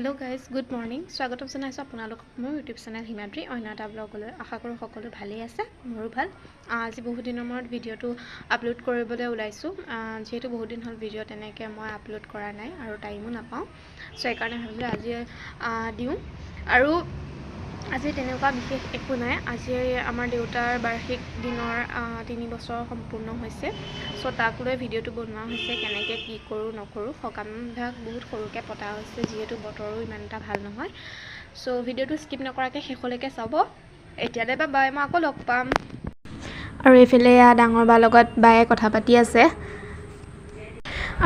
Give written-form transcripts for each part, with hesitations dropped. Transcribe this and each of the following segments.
Hello' guys, good morning. স্বাগতম জনাইছোঁ আপোনালোকক মোৰ ইউটিউব চেনেল হিমাদ্ৰী অন্য এটা ব্লগলৈ। আশা কৰোঁ সকলো ভালেই আছে, মোৰো ভাল। আজি বহুত দিনৰ মূৰত ভিডিঅ'টো আপলোড কৰিবলৈ ওলাইছোঁ, যিহেতু বহুত দিন হ'ল ভিডিঅ' তেনেকৈ মই আপলোড কৰা নাই আৰু টাইমো নাপাওঁ। চ' সেইকাৰণে ভাবিলোঁ আজি দিওঁ। আৰু আজি তেনেকুৱা বিশেষ একো নাই। আজি আমাৰ দেউতাৰ বাৰ্ষিক দিনৰ 3 বছৰ সম্পূৰ্ণ হৈছে। চ' তাক লৈ ভিডিঅ'টো বনোৱা হৈছে, কেনেকৈ কি কৰোঁ নকৰোঁ। সকামভাগ বহুত সৰুকৈ পতা হৈছে, যিহেতু বতৰো ইমান এটা ভাল নহয়। চ' ভিডিঅ'টো স্কিপ নকৰাকৈ শেষলৈকে চাব। এতিয়ালৈ বা বাই, মই আকৌ লগ পাম। আৰু এইফালে এয়া ডাঙৰ বাৰ লগত বায়ে কথা পাতি আছে।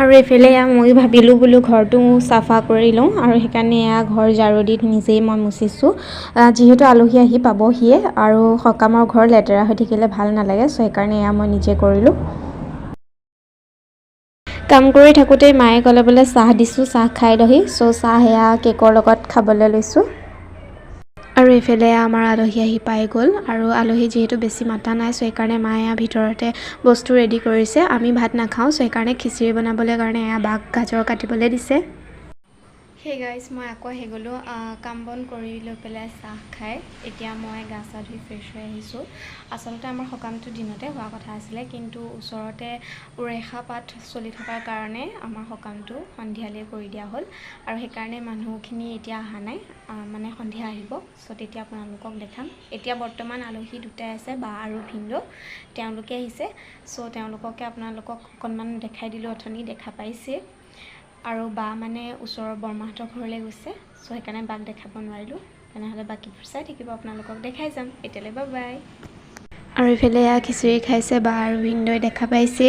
আৰু এইফালে এয়া ময়ো ভাবিলোঁ বোলো ঘৰটো চাফা কৰি লওঁ আৰু সেইকাৰণে এয়া ঘৰ ঝাৰু দি নিজেই মই মুচিছোঁ, যিহেতু আলহী আহি পাবহিয়ে আৰু সকামৰ ঘৰ লেতেৰা হৈ থাকিলে ভাল নালাগে। চ' সেইকাৰণে এয়া মই নিজে কৰিলোঁ। কাম কৰি থাকোঁতেই মায়ে ক'লে বোলে চাহ দিছোঁ, চাহ খাই লহি। চ' চাহ এয়া কেকৰ লগত খাবলৈ লৈছোঁ। আৰু এইফালে আমাৰ আলহী আহি পাই গ'ল। আৰু আলহী যিহেতু বেছি মাতা নাই, চ' সেইকাৰণে মায়ে এয়া ভিতৰতে বস্তু ৰেডি কৰিছে। আমি ভাত নাখাওঁ, চ' সেইকাৰণে খিচিৰি বনাবলৈ কাৰণে এয়া বাক গাজৰ কাটিবলৈ দিছে। সেই গাইজ, মই আকৌ আহি গ'লোঁ কাম বন কৰি লৈ পেলাই চাহ খাই। এতিয়া মই গা চা ধুই ফ্ৰেছ হৈ আহিছোঁ। আচলতে আমাৰ সকামটো দিনতে হোৱা কথা আছিলে, কিন্তু ওচৰতে উৰেষা পাঠ চলি থকাৰ কাৰণে আমাৰ সকামটো সন্ধিয়ালৈ কৰি দিয়া হ'ল। আৰু সেইকাৰণে মানুহখিনি এতিয়া অহা নাই, মানে সন্ধিয়া আহিব। চ' তেতিয়া আপোনালোকক দেখাম। এতিয়া বৰ্তমান আলহী দুটাই আছে, বা আৰু ভিনদেউ, তেওঁলোকে আহিছে। চ' তেওঁলোককে আপোনালোকক অকণমান দেখাই দিলোঁ, অথনি দেখা পাইছে। আৰু বা মানে ওচৰৰ বৰমাহঁতৰ ঘৰলৈ গৈছে, চ' সেইকাৰণে বাক দেখাব নোৱাৰিলোঁ। তেনেহ'লে বাকীবোৰ চাই থাকিব, আপোনালোকক দেখাই যাম। এতিয়ালৈ বাই বাই। আৰু এইফালে এয়া খিচিৰি খাইছে বা আৰু ভিনদেউৱে, দেখা পাইছে।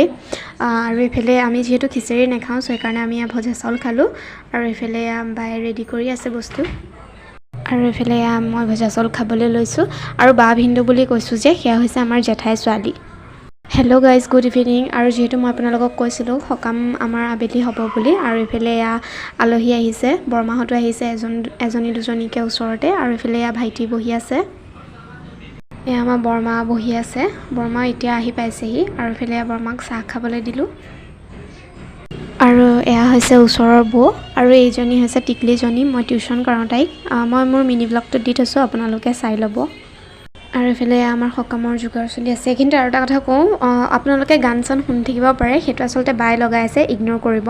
আৰু এইফালে আমি যিহেতু খিচিৰি নাখাওঁ, চ' সেইকাৰণে আমি এয়া ভজা চাউল খালোঁ। আৰু এইফালে এয়া বায়ে ৰেডি কৰি আছে বস্তু। আৰু এইফালে এয়া মই ভজা চাউল খাবলৈ লৈছোঁ। আৰু বা ভিনদেউ বুলি কৈছোঁ যে, সেয়া হৈছে আমাৰ জেঠাই ছোৱালী। Hello' guys, good evening. আৰু যিহেতু মই আপোনালোকক কৈছিলোঁ সকাম আমাৰ আবেলি হ'ব বুলি, আৰু এইফালে এয়া আলহী আহিছে, বৰমাহঁতো আহিছে, এজন এজনী দুজনীকৈ ওচৰতে। আৰু এইফালে এয়া ভাইটি বহি আছে, এয়া আমাৰ বৰমা বহি আছে। বৰমা এতিয়া আহি পাইছেহি। আৰু এইফালে এয়া বৰমাক চাহ খাবলৈ দিলোঁ। আৰু এয়া হৈছে ওচৰৰ বৌ আৰু এইজনী হৈছে টিকলিজনী, মই টিউশ্যন কৰাওঁ তাইক। মই মোৰ মিনি ব্লগটোত দি থৈছোঁ, আপোনালোকে চাই ল'ব। আৰু এইফালে আমাৰ সকামৰ যোগাৰ চলি আছে। কিন্তু আৰু এটা কথা কওঁ, আপোনালোকে গান চান শুনি থাকিব পাৰে, সেইটো আচলতে বাই লগাই আছে, ইগন'ৰ কৰিব।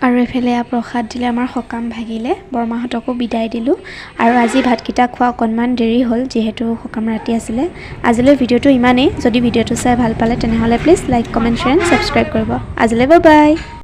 আৰু এইফালে এয়া প্ৰসাদ দিলে, আমাৰ সকাম ভাগিলে, বৰমাহঁতকো বিদায় দিলোঁ। আৰু আজি ভাতকেইটা খোৱা অকণমান দেৰি হ'ল, যিহেতু সকাম ৰাতি আছিলে। আজিলৈ ভিডিঅ'টো ইমানেই। যদি ভিডিঅ'টো চাই ভাল পালে, তেনেহ'লে please like, comment, share and subscribe কৰিব। আজিলৈ বাই বাই।